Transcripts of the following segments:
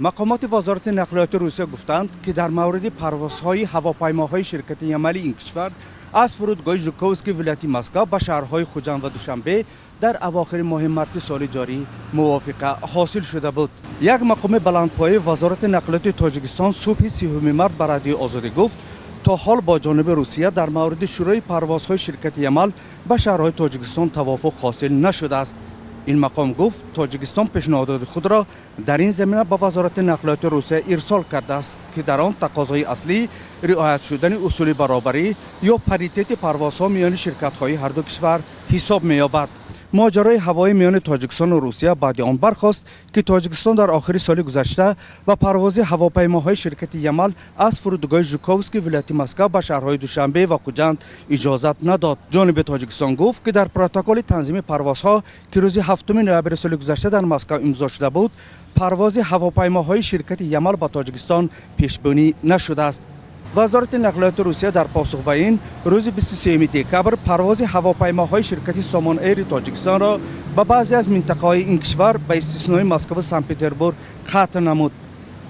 Мақомоти Вазорати нақлиёти Русия гуфтанд, ки дар мавриди парвозҳои ҳавопаймоҳои ширкати Ямали ин кишвар аз фурудгоҳи Жуковский вилояти Москва ба шаҳрҳои Хуҷанд ва Душанбе дар авохири моҳи марти соли ҷорӣ мувофиқа ҳосил шуда буд. Як мақоми баландпояи Вазорати нақлиёти Тоҷикистон субҳи 30 март ба Радиои Озодӣ гуфт, то ҳол бо ҷониби Русия дар мавриди шурӯи парвозҳои ширкати Ямал ба шаҳрҳои Тоҷикистон тавофуқ ҳосил нашудааст. Ин мақом гуфт, Тоҷикистон пешниҳодоти худро дар ин замина ба Вазорати нақлиёти Русия ирсол кардааст, ки дар он тақозои аслӣ риоят шудани усули баробарӣ ё паритети парвозҳо миёни ширкатҳои ҳарду кишвар ҳисоб меёбад. Моҷарои ҳавоӣ миёни Тоҷикистону Русия баъди он бархост, ки Тоҷикистон дар охири соли гузашта ба парвози ҳавопаймоҳои ширкати Ямал аз фурудгоҳи Жуковский вилояти Москва ба шаҳрҳои Душанбе ва Хуҷанд иҷозат надод. Ҷониби Тоҷикистон гуфт, ки дар протоколи танзими парвозҳо, ки рӯзи 7 ноябри соли гузашта дар Москва имзо шуда буд, парвози ҳавопаймоҳои ширкати Ямал ба Тоҷикистон пешбинӣ нашудааст. Вазорати нақлиёти Русия дар посух ба ин рӯзи 23 декабр парвози ҳавопаймоҳои ширкати Сомон Эйри Тоҷикистонро ба баъзе аз минтақаҳои ин кишвар ба истиснои Москву Санкт Петербург қатъ намуд.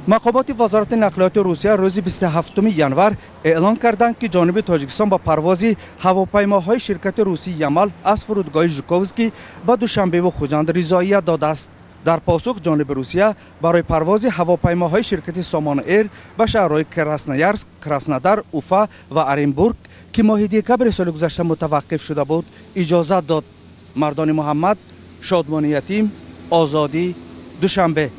Мақомоти Вазорати нақлиёти Русия рӯзи 27 январ эълон карданд, ки ҷониби Тоҷикистон ба парвози ҳавопаймоҳои ширкати русии Ямал аз фурудгоҳи Жуковский ба Душанбеву Хуҷанд ризоият додааст. Дар посух ҷониби Русия барои парвози ҳавопаймоҳои ширкати Сомон Эйр ба шаҳрҳои Красноярск, Краснодар, Уфа ва Оренбург, ки моҳи декабри соли гузашта мутаваққиф шуда буд, иҷозат дод. Мардони Муҳаммад, Шодмони Ятим, Озодӣ, Душанбе.